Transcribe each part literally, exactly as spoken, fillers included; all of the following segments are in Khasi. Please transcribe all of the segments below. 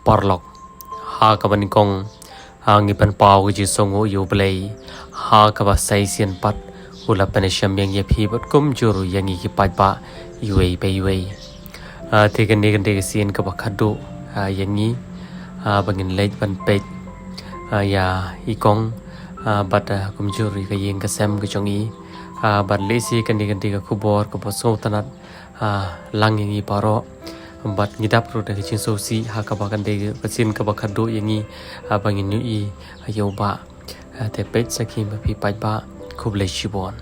Paralok, ha kaba nyngkong, ha ngi pynpaw ka jingsngewnguh ïa U Blei, ha kaba sa shisien pat u la pynïashem ïa ngi ïa phi bad kumjuh ïa ngi ki paidbah iwei pa iwei. Ah, te kane ka dei ka sien kaba khadduh, ah, ïa ngi, ah, ba ngin leit ban peit, ah, ïa i kong, ah, bad, ah, kumjuh ïa ka ïing ka sem ka jong i, ah, bad lehse kane ka dei ka khubor kaba sngewtynnat, ah, lang ïa ngi baroh. Bad ngi dap ruh da ka jingsngewsih ha kaba kan dei ka sien kaba khadduh ïa ngi, ah, ba ngin ïohi, ah, ïa u bah. Ah, te peit sa ki ma phi paidbah, khublei shibun.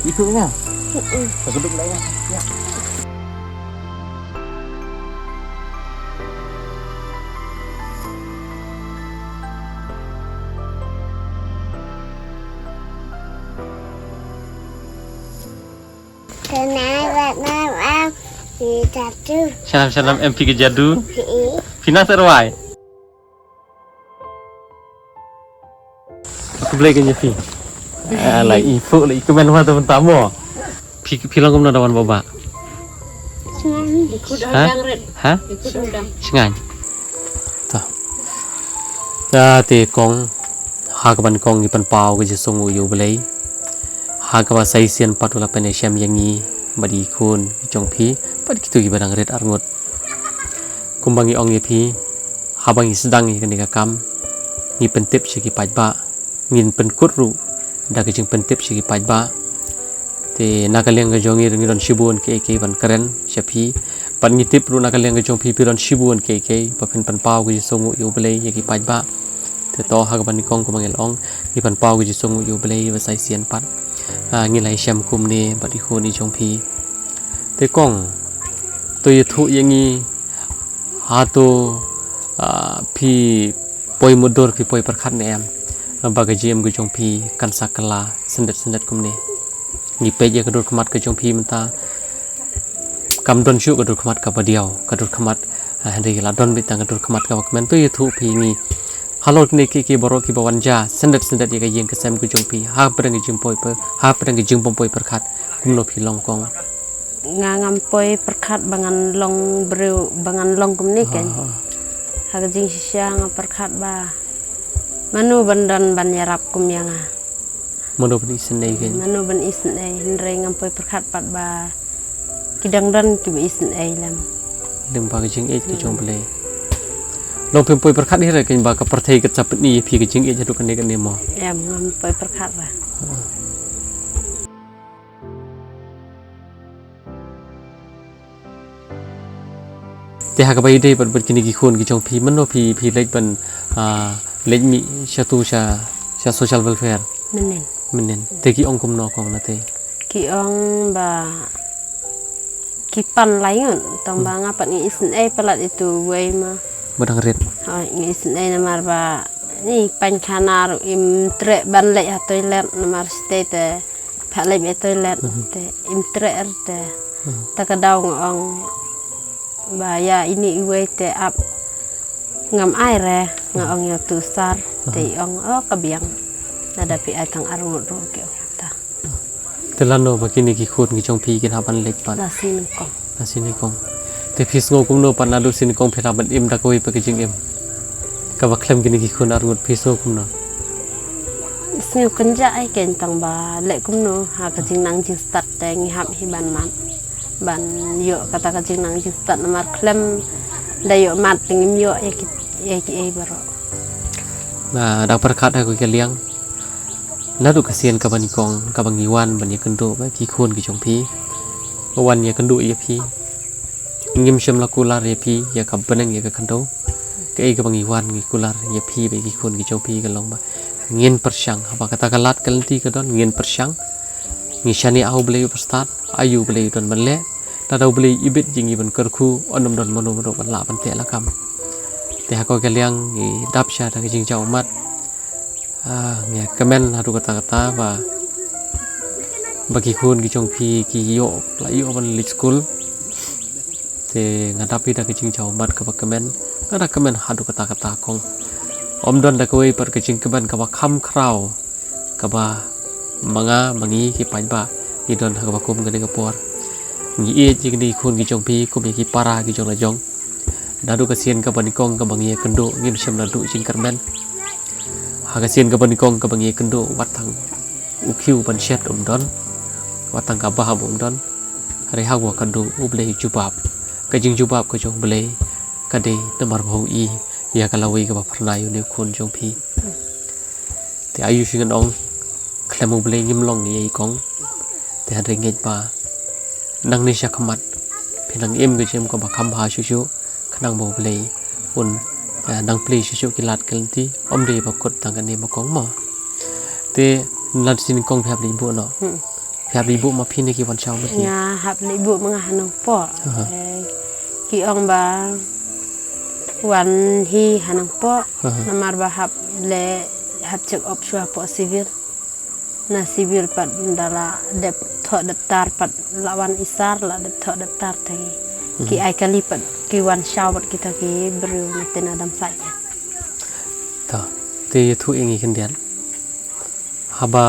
Itu nya. Heeh. Duduk lah ya. Ya. Salam, salam, em phi ka jadu. Phi na serwai. Aku beli ka nya phi. Ah, la i fu la i kumen wa teman tamu. Phi phi long kumno da wan baba. Ha? Ha? Sngewbha. To. Ya te kong ha ka ban kong ngi pynpaw ka jingsngewnguh ïa U Blei. Ha kaba sa shisien pat u la pynïashem ïa ngi bad i khun i jong phi bad kito kiba dang rit arngut. Kumba ngi ong ïa phi, haba ngi sdang ïa kane ka kam, ngi pyntip sha ki paidbah, ngin pynkut ruh da ka jingpyntip sha ki paidbah. Te na ka liang ka jong ngi ruh ngi don shibun kiei kiei ban kren sha phi. Bad ngi tip ruh na ka liang ka jong phi phi don shibun kiei kiei ba phin pynpaw ka jingsngewnguh ïa U Blei ïa ki paidbah. Te to ha kaba nyngkong kumba ngi la ong, ngi pynpaw ka jingsngewnguh ïa U Blei ba sa shisien pat. Ah, ngi la ïashem kumne bad i khun i jong phi. Te kong, to ïathuh ïa ngi, hato, ah, phi poi mutdur, phi poi pyrkhat ne em ba ka jingim ka jong phi kan sa kylla syndet syndet kumne? Ngi peit ïa ka dur khmat ka jong phi mynta, kam don shuh ka dur khmat kaba diaw, ka dur khmat, ah, hynrei la don beit tang ka dur khmat kaba kmen. To ïathuh phi ïa ngi halor kine kiei kiei baroh kiba wan jia syndet syndet ïa ka ïing ka sem ka jong phi hapdeng ka jingpoi py-, hapdeng ka jingbym poi pyrkhat. Kumno phi long kong? Nga ngam poi pyrkhat ba ngan long briew, ba ngan long kumne keiñ. Ah. Ha ka jingshisha nga pyrkhat ba mano ban don ban ïarap kum ïa nga. Mano ban isynei keiñ. Mano ban isynei, hynrei ngam poi pyrkhat pat ba ki dang don kiba isynei lem. Lyngba ka jingïeit ka jong Blei. Long phim poi pyrkhat hi re keiñ ba ka pyrthei ka sa pyni ïa phi ka jingïeit haduh kane kane mo? Em, ngam poi pyrkhat re. Ah. Te ha kaba ïadei bad, bad kine ki khun ki jong phi, mano phi, phi leit ban, ah, leit mih shatu sha, sha social welfare? Mynnin. Mynnin. Te ki ong kumno kong na te? Ki ong ba ki pan lai ngut, tang ba nga pat ngi isynei palat itu wei ma. Ba dang rit. Hoi, ngi isynei namar ba ni paikhana ruh im treh ban leit ha toilet namar shatei te. Phah leit beit toilet te im treh te. Ta ka daw nga ong ba ïa ine iwei te ap ngam ai re, nga ong ïa utu u sar te i ong, oh, ka biang. Lada phi ai tang arngut ruh, ki ong ta. Te lano ba kine ki khun ki jong phi kin hap ban leit pat? La shi nyngkong. La shi nyngkong. Te phi sngew kumno pat naduh shi nyngkong phi lah ban im da kawei pat ka jingim kaba khlem kine ki khun arngut, phi sngew kumno? Sngew kynjah ai keiñ tang ba leh kumno ha ka jingnang jingstad te ngi hap hi ban mad, ban ïoh kata ka jingnang jingstad namar khlem da ïoh mad te ngim ïoh ïa ki Ïa ki ei baroh. Nga dang pyrkhat ha kawei ka liang. Naduh ka sien kaba nyngkong kaba ngi wan ban ïakynduh bad ki khun ki jong phi. Ba wan ïakynduh ïa phi. Ngim shym la kular ïa phi ïa ka bneng ïa ka khyndew. Kaei kaba ngi wan ngi kular ïa phi bad ki khun ki jong phi ka long ba ngin pyrshang haba kata ka lad ka lynti ka don ngin pyrshang. Ngi shaniah ha U Blei uba stad, aïu U Blei u don ban leh. Lada U Blei ibit jong ngi ban kyrkhu, ym don mano mano ban lah ban teh lakam. Te ha kawei ka liang ngi dap sha da ka jingjaw ummat. Ah, ngi kmen haduh katta katta ba, ba ki khun ki jong phi ki ïoh, la ïoh ban leit skul. Te nga dap hi da ka jingjaw ummat kaba kmen, nga da kmen haduh katta katta kong. Ym don da kawei pat ka jingkmen kaba kham khraw. Kaba ma nga ma ngi ki paidbah ngi don ha kaba kum kane ka por. Ngi ïeit ïa kine ki khun ki jong phi kum ïa ki para ki jong la jong. Naduh ka sien kaba nyngkong kaba ngi ïakynduh ngim shym la duh jingkyrmen. Ha ka sien kaba nyngkong kaba ngi ïakynduh wat tang u khiew ban shet um don. Wat tang ka bah um don. Hynrei ha kaba kynduh U Blei u jubab. Ka jingjubab ka jong U Blei ka dei namar ba u i ïa ka lawei kaba phyrnai une u khun jong phi. Te aïu shu ngan ong khlem U Blei ngim long ei ei kong. Te hynrei ngeit ba nangne sha khmat phin nang im ka jingim kaba kham bha shuh shuh khnang ba U Blei un, eh, nang plie shuh shuh ki lad ki lynti. Ym dei ba kut tang kane ma kong mo. Te lad sien kong phi hap leit buh noh. Hmm. Phi hap leit buh ma phi ne ki wan shaw ma phi? Nga hap leit buh ma nga ha Nongpoh. Aha. Eh, ki ong ba wan hi ha Nongpoh. Aha. Namar ba hap leit hap check up shuwa hapoh civil. Na civil pat da la dep thoh dep tar pat la wan isar la dep thoh dep tar te ki, mhm, ai kali pat ki wan shaw bad kita ki briew na te na dam sai. Ta, te ïathuh ïa ngi khyndiat. Haba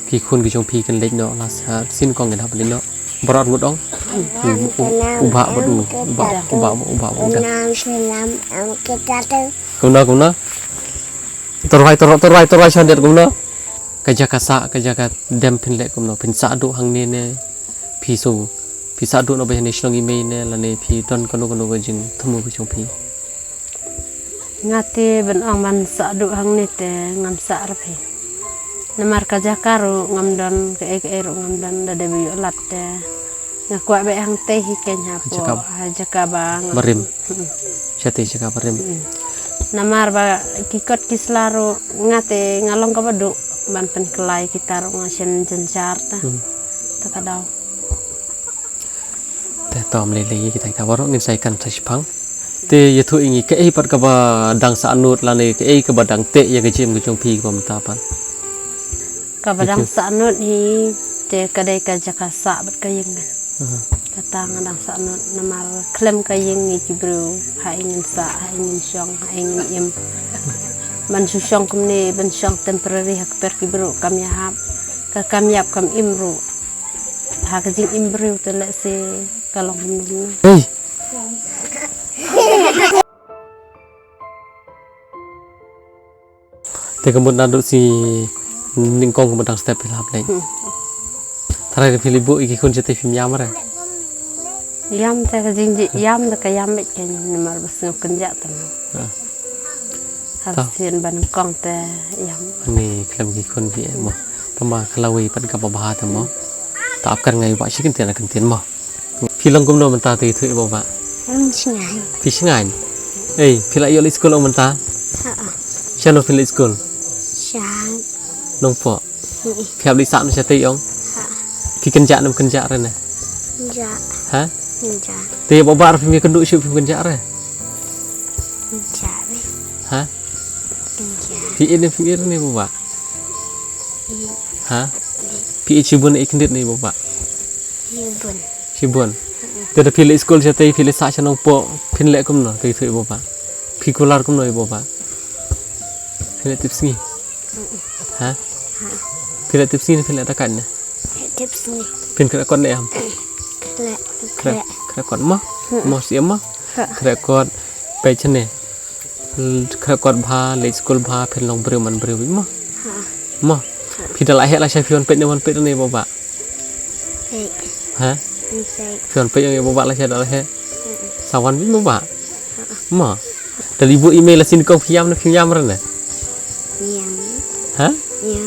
ki khun ki jong phi kin leit noh la sa sien kong kin hap leit noh. Baroh ngut ong. U, u, u bah bad u, u bah, u bah, u bah, u bah. Kumno, kumno? Torwai, torwai, torwai, torwai sha net kumno? Ka jaka sah, ka jaka dem phin leh kumno? Phin sah duh hangne ne phi shu, phi sah duh na ba hangne shnong i mei ne lane phi don kano kano ka jingthmu ka jong phi? Nga te ban ong ban sah duh hangne te ngam sah ruh phi. Namar ka jaka ruh ngam don, kaei kaei ruh ngam don, da dei ba ïoh lad te nga kwah beh hangtei hi keiñ hapoh jaka, ha jaka ba nga barim. Mm. Shatei jaka barim. Mm. Namar ba ki kot ki sla ruh nga te nga long kaba duh ban pynkylla ïa kita ruh nga shem jynjar ta. Mm. Ta ka daw. Te to ym lei lei kita kita baroh ngin sa ïakren sa shipang. Te ïathuh ïa ngi kaei pat kaba dang sahnud lane kaei kaba dang teh ïa ka jingim ka jong phi kaba mynta pat? Kaba dang sahnud hi te ka dei ka jaka sah bad ka ïing. Aha. Kata nga dang sahnud namar khlem ka ïing ngi ki briew ha ïing ngin sah, ha ïing ngin shong, ha ïing ngin im. Ban shu shong kumne, ban shong temporary ha kper ki briew kam ïahap. Ka kam ïap kam im ruh. Ha ka jingim briew te lehse ka long kumno kumno. Hei. Te ka mut naduh shi nyngkong ka mut dang step phi la hap leit. Hmm. Tharai phi leit buh ïa ki khun shatei phim ïam re? Ïam te ka jingjia ïam te ka ïam beit keiñ namar ba sngewkynjah te mo. Ah. Hap sien ba nyngkong te ïam. Ani khlem ki khun phi mo. Tangba ka lawei pat kaba bha te mo. Ta ap kan ngai ba shi kyntien kyntien mo. Phi long kumno mynta te ïathuh ïa u bah? Phi shngaiñ. Phi shngaiñ. Ei, phi la ïoh leit skul ong mynta? Ha. Shano phi leit skul? Sha Nongpoh. Phi hap leit sah noh shatei ong? Ha. Phi kynjah ne ym kynjah re ne? Kynjah. Ha? Kynjah. Te ïa u bah ruh phim ïakynduh shuh phim kynjah re? Kynjah re. Ha? Kynjah. Phi ïeit ne phim ïeit ne ïa u bah? Ïeit. Ha? Ïeit. Phi ïeit shibun ne ïeit khyndiat ne ïa u bah? Shibun. Shibun. Te da phi leit skul shatei phi leit sah sha Nongpoh phin leh kumno te ïathuh ïa u bah? Phi kular kumno ïa u bah? Phi leh tip sngi? Ha? Ha. Phi leh tip sngi ne phi leh da kane? Leh tip sngi. Phin khreh kot ne em? Khreh. Khreh, khreh kot mo? Hmm. Mo siem mo? Ha. Khreh kot peit shane. Khreh kot bha, leit skul bha, phin long briew man briew mo? Ha. Mo? Ha. Phi da la heh lashai phi wan peit ne wan peit ne ïa u bah? Peit. Ha? Peit. Phi wan peit ïa u bah lashai da la heh? Hmm. Sa wan mo bah? Ha. Mo? Te lei buh email la sien kong phi ïam ne phim ïam re ne? Ïam. Ha? Ïam.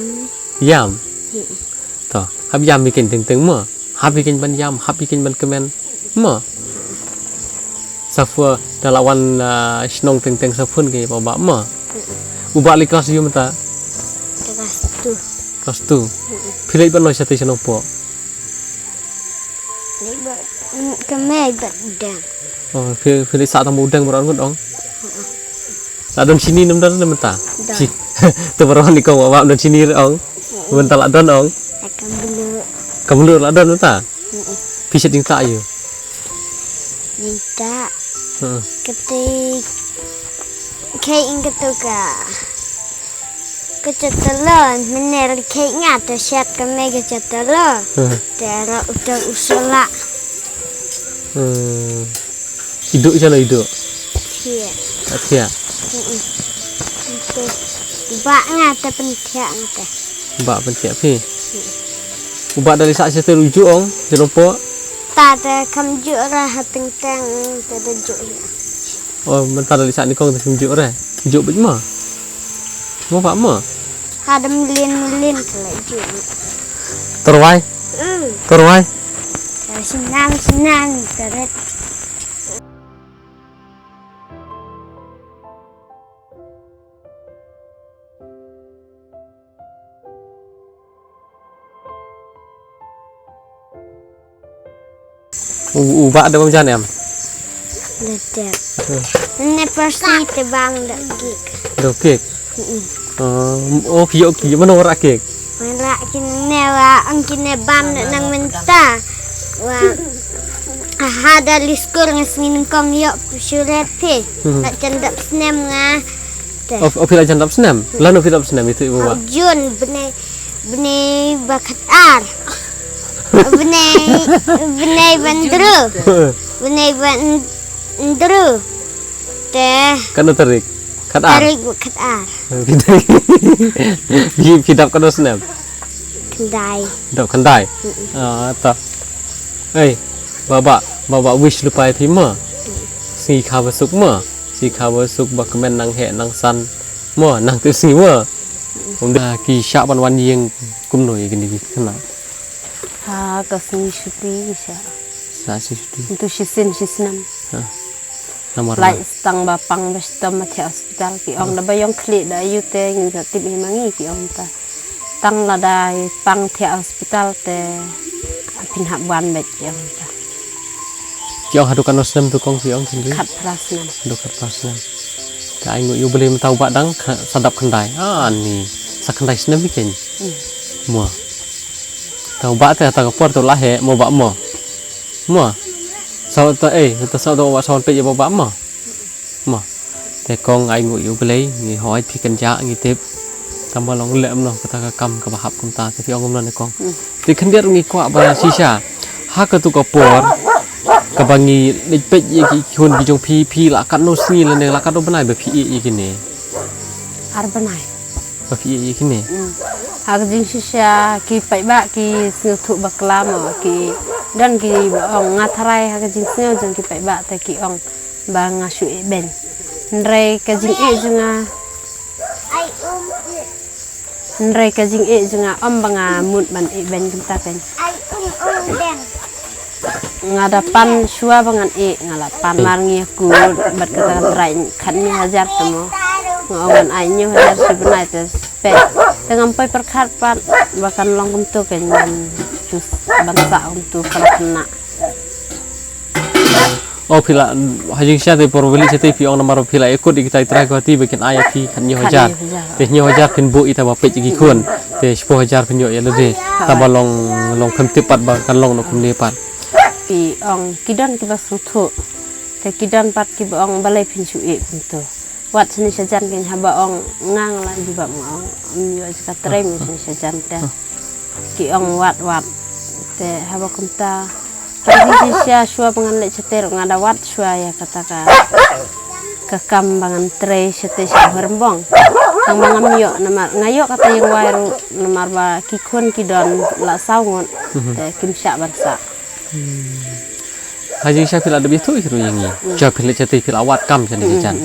Ïam. To, hap ïam ïa keiñ teng teng mo. Hap ïa keiñ ban ïam, hap ïa keiñ ban kmen mo. Sa phuh da la wan shnong teng teng sa phuh keiñ ba ba mo. U ba lei klas ïa mynta? Klas two. Klas two. Phi leit ban noh shatei sha nongpoh? Leit ba ka mei ba dang. Oh, phi phi leit sah tang ba u dang ba rot ngut ong. La don shini nem don ne mynta? Don. Shi. Te ba rot ni kong ba ba don shini re ong. Mynta la don ong. Ka mluh. Ka mluh la don mynta. Phi shet jingtah ïa u? Jingtah. Kati. Kei ing katu ka. Ka chatalo, mynner kei nga te shet ka me ka chatalo. Te ra uta u sala. Idu jalo idu. Thiah. Thiah. Ba nga te pynthiah nga te. Ba pynthiah phi. U ba da lei sah shatei ruh ju ong, ju ong po. Ta te kam ju ra ha teng teng te da ju. Oh, mynta da lei sah ni kong te phim ju re. Ju bit mo. Mo ba mo. Hadam lin lin kala ju. Terwai. Hmm. Terwai. Sinam sinam teret. U, u ba da bam jan em? Da dep. Ne pasti te bang da kik. Da kik. Oh, oh, ki ïoh ki mano ra kik. Mala ki ne wa ang ki ne bam da nang mynta. Wa ha da lei skul ngi sngi nyngkong ïoh shuret phi. Ba jan dap snem nga. Te. Oh, phi la jan dap snem? Lano phi dap snem itu ibu ba? Jun bnai bnai ba khat ar. Bnai bnai ba ndru. Bnai ba ndru. Te. Kano tarik? Khat ar. Tarik ba khat ar. Phi dap kano snem? Khyndai. Dap khyndai. Ah, ta. Ei, baba, baba wish lypa ïa phi mo. Sngi kha ba suk mo. Sngi kha ba suk ba kmen nang heh nang san mo, nang tip sngi mo. Ki shah ban wan ïing kumno ïa kine ki khynnah? Ha ka sngi shuti ki shah. Shah sngi shuti. Ntu shisien shisnem. Namar lait stang ba pang ba shitom ma thiah hospital ki ong da ba ïong khlieh da ïu te ngi sa tip hi ma ngi ki ong ta. Tang lada pang thiah hospital te phin hap wan beit ki ong ta. Ki ong haduh katno snem tu kong ki ong tynri? Khatphra snem. Haduh khatphra snem. Te ai nguh ïa u Blei mynta u ba dang sa dap khyndai. Ani sa khyndai snem hi keiñ. Mo. Te u ba te hata ka por tu la heh mo ba mo. Mo. Sa ta ei, ta sa ta u ba sa wan peit ïa ba ba mo. Mo. Te kong ai nguh ïa u Blei, ngi hoi phi kynjah ngi tip. Tang ba long lem noh kata ka kam kaba hap kumta te phi ong kumno ne kong. Te khyndiat ruh ngi kwah ba shisha ha katu ka por kaba ngi leit peit ïa ki khun ki jong phi, phi la katno sngi lane la katno bnai ba phi ïeh ïa kine? Ar bnai. Ba phi ïeh ïa kine? Ha ka jingshisha ki paidbah ki sngewthuh bakla mo ki don ki ba ong nga tharai ha ka jingsngew jong ki paidbah te ki ong ba nga shu ïeh beiñ. Hynrei ka jingïeh jong nga. Hynrei ka jingïeh jong nga ym ba nga mut ban ïeh beiñ kumta keiñ. Nga da pan shuwa ba ngan ïeh nga la pan mar ngi kut bad kata ka trai khat hynñiew hajar te mo. Nga ong ngan ai hynñiew hajar shi bnai te peit. Te ngam poi pyrkhat pat ba kan long kumto keiñ ban sah kumto para khynnah. O phi la ha jingshisha te por ba phi leit shatei phi ong namar phi la ïakut ïa kita i trai ko hati ba kin ai ïa phi khat hynñiew hajar. Te hynñiew hajar phin buh ïa ita ba peit ïa ki khun. Te shiphew hajar phin ïoh ïa lade. Tang ba long long phin tip pat ba kan long noh kumne pat. Ki ong ki don kiba sngewthuh. Te ki don pat kiba ong balei phin shu ïeh kumto. Wat shane shajan keiñ haba ong nga nga la jubab nga ong ym ïoh jaka trei mo shane shajan te. Ki ong wat wat te haba kumta ha jingshisha shuwa ba ngan leit shatei ruh nga da wad shuwa ïa kata ka ka kam ba ngan trei shatei sha Bhoirymbong. Tang ba ngam ïoh namar nga ïoh kata ïing wai ruh namar ba ki khun ki don la saw ngut te kim shah ban sah. Ha jingshisha phi la dep ïathuh hi ruh ïa ngi. Shuwa phi leit shatei phi la wad kam shane shajan.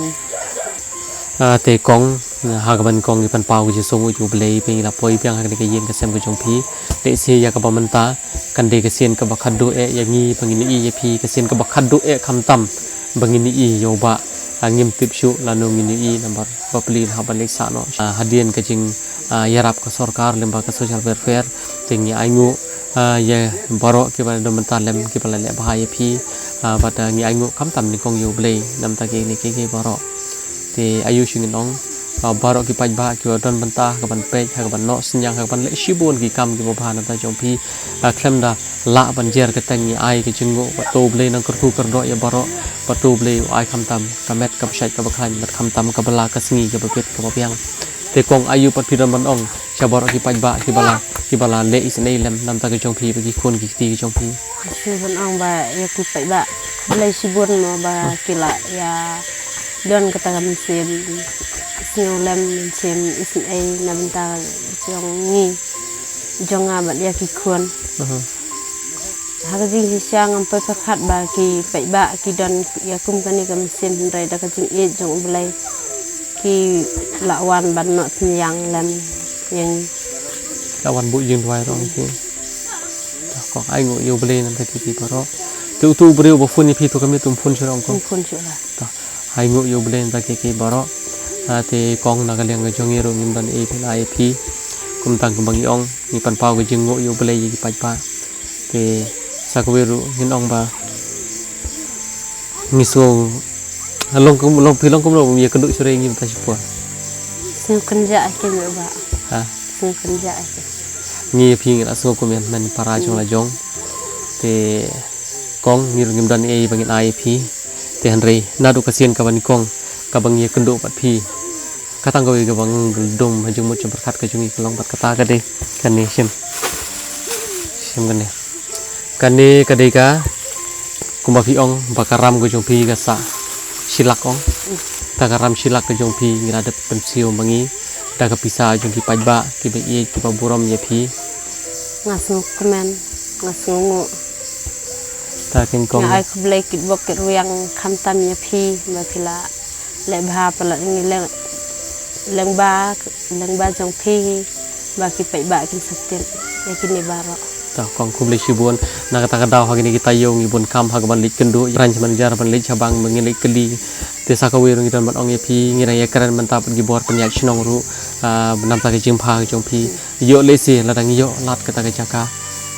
Ah, te kong, ha kaba nyngkong ngi pynpaw ka jingsngewnguh ïa U Blei ba ngi la poi biang ha kane ka ïing ka sem ka jong phi. Te shisha ïa kaba mynta kan dei ka sien kaba khatduh eh ïa ngi ba ngin ïohi ïa phi, ka sien kaba khatduh eh khamtam ba ngin ïohi ïa u Bah. Ah, ngim tip shuh lano ngin ïohi namar ba phi la hap ban leit sah noh. Ah, hadien ka jing, ah, ïarap ka sorkar lyngba ka social welfare. Te ngi ainguh, ah, ïa baroh kiba don bynta lem kiba la leh bha ïa phi. Ah, bad, ah, ngi ainguh khamtam nyngkong ïa U Blei namar kine kiei kiei baroh. Te aiu shu ngin ong, ah, baroh ki paidbah kiba don bynta ha kaban peit, ha kaban noh synñiang, ha kaban leh shibun ki kam kiba bha na ka bynta jong phi. Ah, khlem da lah ban jer kyrteng, ngi ai ka jingnguh ba to U Blei un kyrkhu kyrdoh ïa baroh, ba to U Blei u ai khamtam ka met kaba shait kaba khlaiñ, met khamtam kaba la ka sngi kaba bit kaba biang. Te kong, aiu pat phi don ban ong sha baroh ki paidbah kiba la, kiba la leh isynei lem namar ka jong phi bad ki khun ki kti ki jong phi? Shu ban ong ba ïa ki paidbah, khublei shibun mo ba ki la ïa don kata ka mynsiem sngewlem, mynsiem isynei na bynta jong ngi, jong nga bad ïa ki khun. Mhm. Ha ka jingshisha ngam poi pyrkhat ba ki paidbah ki don ïa kum kane ka mynsiem, hynrei da ka jingïeit jong U Blei ki la wan ban noh synñiang lem ïa ngi. La wan buh ïing duwai ruh ïa phi. Te kong, ainguh ïa U Blei namar kine kiei kiei baroh. Te uto u briew ba phone ïa phi to, ka mut um phone shuh ruh kong? Um phone shuh la. Te ainguh ïa U Blei namar kine kiei kiei baroh. Ah, te kong, na ka liang ka jong ngi ruh ngim don ei ban ai ïa phi. Kumta kumba ngi ong, ngi pynpaw ka jingnguh ïa U Blei ïa ki paidbah. Te sa kawei ruh ngin ong ba ngi sngew, long kum, long phi long kumno ba ïakynduh shuh ïa ngi mynta shipor? Sngewkynjah ïa ki, me Bah. Ha? Sngewkynjah ïa ki. Ngi ïa phi ngi la sngew kum ïa hynmen para jong la jong. Te kong, ngi ruh ngim don ei ba ngin ai ïa phi. Te hynrei naduh ka sien kaba nyngkong kaba ngi ïakynduh bad phi, ka tang kawei kaba ngi dum ha jingmut jingpyrkhat ka jong ngi ka long bad kata ka dei kane, shim. Shim kane. Kane ka dei ka, kumba phi ong ba ka ram ka jong phi ka sah shi lak, ong. Ta ka ram shi lak ka jong phi ngi la dep pynsiew ma ngi da ka pisa jong ki paidbah kiba ïeit kiba burom ïa phi. Nga sngewkmen, nga sngewnguh. Ta kong. Nga ai khublei kitbok kitrwiang khamtam ïa phi ba phi la leh bha palat ngi leng, leng ba, leng ba jong phi ba ki paidbah kin sa tip ïa kine baroh. Ta kong, khublei shibun. Na kata ka daw ha kine ki taïew ngi bun kam ha kaban leit kynduh, ïa branch manager ban leit shabar ba ngin leit kylli. Te sa kawei ruh ngi don ban ong ïa phi, ngi dang ïakren mynta bad ki bor pynïaid shnong ruh, ah, namar ka jingbha ka jong phi. Ïoh lehse lada ngi ïoh lad kata ka jaka,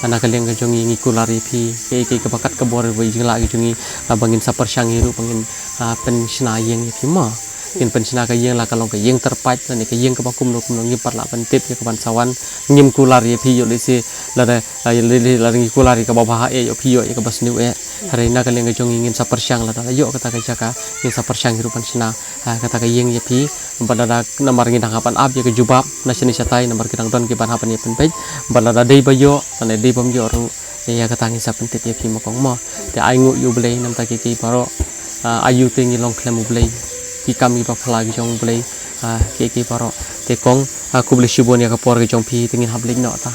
ah, na ka liang ka jong ngi ngi kular ïa phi, kaei kaei kaba kat ka bor ba jinglah ka jong ngi, ah, ba ngin sa pyrshang hi ruh ba ngin, ah, pynshna ïing ïa phi mo. Ngin pynshna ka ïing, la ka long ka ïing tyrpait lane ka ïing kaba kumno kumno, ngim pat lah ban tip ïa kaban sa wan. Ngim kular ïa phi, ïoh lehse lada, ah, ïoh lehse lada ngi kular ïa kaba bha eh, ïoh phi ïoh ïa kaba sniew eh. Hynrei na ka liang ka jong ngi ngin sa pyrshang, lada la ïoh kata ka jaka ngin sa pyrshang hi ruh ban shna, ah, kata ka ïing ïa phi. Bad lada namar ngi dang hap ban ap ïa ka jubab na shane shatai namar ki dang don kiban hap ban ïa pynpeit. Bad lada dei ba ïoh lane dei bym ïoh ruh, ïa kata ngin sa pyntip ïa phi mo kong mo. Te ainguh ïa U Blei namar kine kiei kiei baroh. Ah, aiu te ngi long khlem U Blei, ki kam kiba phylla ki jong U Blei, ah, kiei kiei baroh. Te kong, ah, khublei shibun ïa ka por ka jong phi, te ngin hap leit noh ta.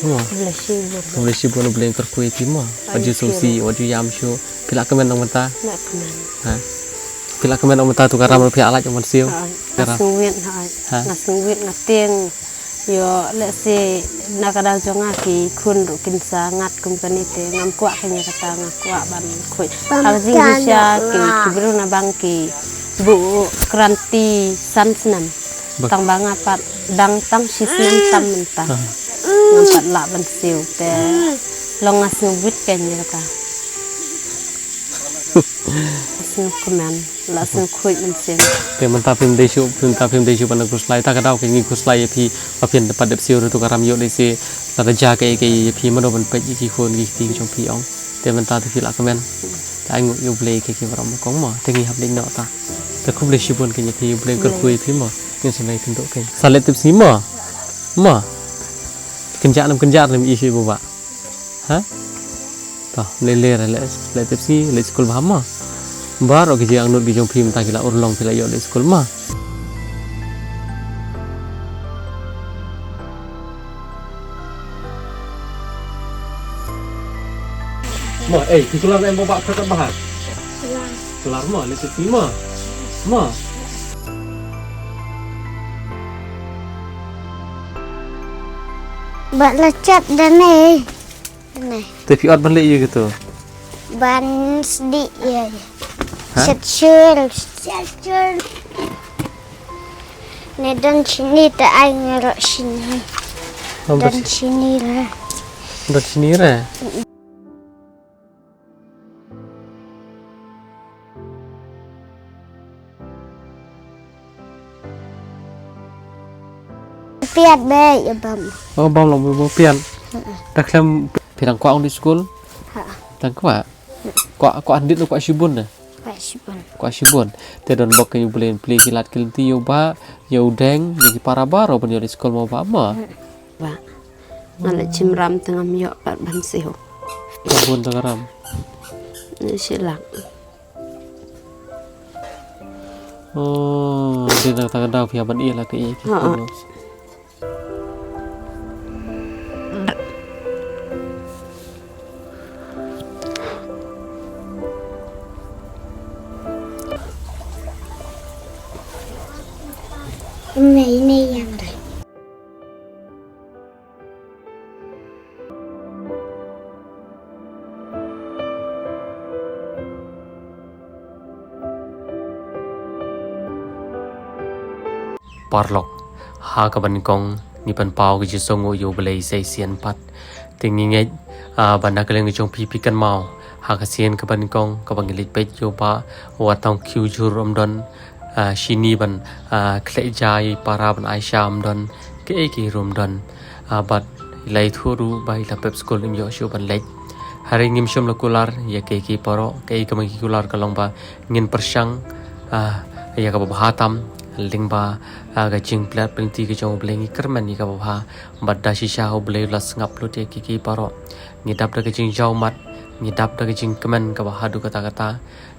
Mo. Khublei shibun. Khublei shibun, U Blei un kyrkhu ïa phi mo. Wat ju sngewsih, wat ju ïam shuh. Phi lah kmen ong mynta? Lah kmen. Ha? Phi lah kmen ong mynta, to ka ram ruh phi lah lait ong ban siew? Ha. Nga sngewbit, ha. Ha? Nga sngewbit, nga tieng. Ïoh lehse na ka daw jong nga ki khun ruh kin sa ngat kum kane, te ngam kwah kane, kata nga kwah ban khuid. Ha ka jingshisha ki, ki briew na bang ki buh kranti san snem. Tang ba nga pat dang tang shi snem tam mynta. Ah. Ngam pat lah ban siew, te long nga sngewbit kane, kata. Sngewkmen, la sngewkhuid mynsiem. Te mynta phim dei shuh, mynta phim dei shuh ban khuslai, ta ka daw ka ngi khuslai ïa phi ba phin pat dep siew ruh, to ka ram ïoh lehse lada jia kaei kaei ïa phi, mano ban peit ïa ki khun ki kti ki jong phi ong. Te mynta te phi lah kmen. Te ainguh ïa U Blei kiei kiei baroh mo kong mo. Te ngi hap leit noh ta. Te khublei shibun kane ïa phi, U Blei un kyrkhu ïa phi mo. Ngin sa leit kynduh kane. Sa leit tipsngi mo. Mo. Kynjah nam kynjah nam i shi baba. Ha? To, lei lei re leh, leh tipsngi, leit skul bha mo. Baroh ki jingangnud ki jong phi mynta ki la urlong, phi la ïoh leit skul mo. Mo, eh, ki kular em baba, kata bha. Kular mo, leit tipsngi mo. Mo. Ba la chat da ne. Da ne. Te phi ot ban leh ïa kito. Ban sdi ïa. Ha? Sat sur, sat sur. Ne don shini te ai ngarok shini. Don shini re. Don shini re. Piat be ïa bam. Oh, bam long bo piat. Da khlem phi dang kwah ong di skul? Ha. Dang kwah. Kwah, kwah handit ne kwah shibun ne? Kwah shibun. Kwah shibun. Te don bok ki U Blei pli ki lad ki lynti ïa u bah, ïa u deng, ïa ki para baroh ban ïoh di skul mo bah mo. Bah. Nga la chim ram te ngam ïoh pat ban siew. Bun te ka ram. Ni shilak. Oh, dei na kata ka daw phi hap ban ïeh la ka ïeh ki. Ha, ha. Ine, ine ïa nga. Paralok, ha kaba nyngkong ngi pynpaw ka jingsngewnguh ïa U Blei sa shisien pat. Te ngi ngeit, ah, ba na ka liang ka jong phi phi kynmaw ha ka sien kaba nyngkong kaba ngi leit peit ïa u bah, wat tang khiew jhur um don, ah, shini ban, ah, khleh ja ïa i para ban ai sha um don, kaei kaei ruh um don. Ah, bad i la ïathuh ruh ba i la pep skul im ïoh shuh ban leit. Hynrei ngim shym la kular ïa kaei kaei baroh, kaei kaba ngi kular ka long ba ngin pyrshang, ah, ïa kaba bha tam lyngba, ah, ka jingpynlait pynlynti ka jong U Blei, ngi kyrmen ïa kaba bha. Bad da shisha U Blei u la sngap lut ïa kiei kiei baroh. Ngi dap da ka jingjaw mat, ngi dap da ka jingkmen kaba haduh katta katta.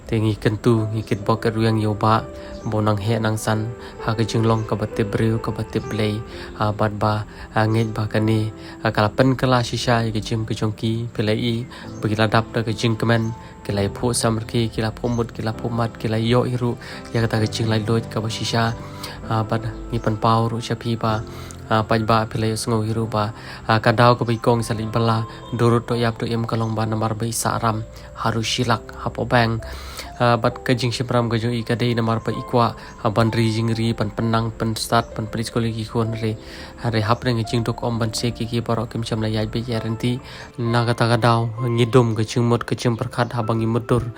Te ngi kyntu, ngi kitbok kitrwiang ïa u bah ba u nang heh nang san ha ka jinglong kaba tip briew kaba tip Blei. Ah, bad ba, ah, ngeit ba kane, ah, ka la pynkylla shisha ïa ka jingim ka jong ki. Phi la i ba ki la dap da ka jingkmen, ki la ïaphuh samrkhie, ki la phuh mut, ki la phuh mat, ki la ïoh hi ruh ïa kata ka jinglaitluid kaba shisha. Ah, bad ngi pynpaw ruh sha phi ba, ah, paidbah, phi la ïohsngew hi ruh ba, ah, ka daw kaba i kong i sa leit bylla, durut to ïap to im ka long ba namar ba i sah ram haduh shi lak hapoh bank. Ah, bad ka jingshim ram ka jong i ka dei namar ba i kwah, ah, ban ri jingri, ban pynnang pynstad, ban pynleit skul ïa ki khun, hynrei, hynrei hapdeng ka jingduk ym ban siew, kiei kiei baroh kim shym la ïaid beit ïaid ryntih. Na kata ka daw ngi dum ka jingmut ka jingpyrkhat haba ngi mutdur.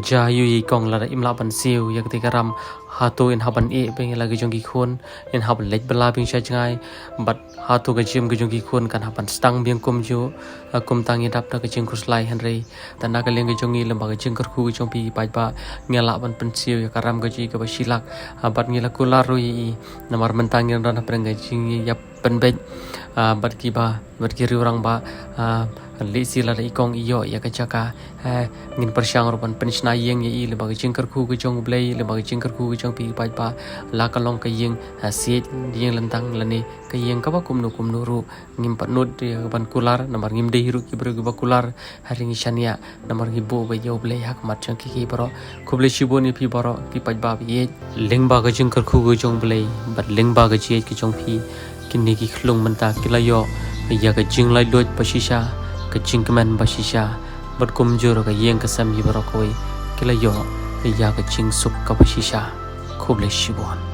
Ja ïa u ïa i kong, lada im lah ban siew ïa katei ka ram, hato in hap ban ïeh biang ïa la ka jong ki khun, in hap ban leit bylla biang sha jngai, bad hato ka jingim ka jong ki khun kan hap ban sdang biang kumjuh. Ah, kumta ngi dap da ka jingkhuslai, hynrei te na ka liang ka jong ngi, lyngba ka jingkyrkhu ka jong phi ki paidbah, ngi lah ban pynsiew ïa ka ram ka jong i kaba shi lak. Ah, bad ngi la kular ruh ïa i namar mynta ngi don hapdeng ka jingïap pynbeit, ah, bad kiba, bad ki riewrangbah, ah, lehse lada i kong i ïoh ïa ka jaka, eh, ngin pyrshang ruh ban pynshna ïing ïa i lyngba ka jingkyrkhu ka jong U Blei, lyngba ka jingkyrkhu ka jong phi ki paidbah, la ka long ka ïing, ah, siej, ïing lyntang lane ka ïing kaba kumno kumno ruh. Ngim pat nud ïa ka ban kular namar ngim dei hi ruh ki briew kiba kular, hynrei ngi shaniah namar ngi buh beit ïa U Blei ha khmat jong kiei kiei baroh. Khublei shibun ïa phi baroh ki paidbah ba ïeit. Lyngba ka jingkyrkhu ka jong U Blei bad lyngba ka jingïeit ka jong phi, kine ki khyllung mynta ki la ïoh ïa ka jinglaitluid ba shisha, ka jingkmen ba shisha, bad kumjuh ruh ka ïing ka sem hi baroh kawei ki la ïoh ïa ka jingsuk kaba shisha. Khublei shibun.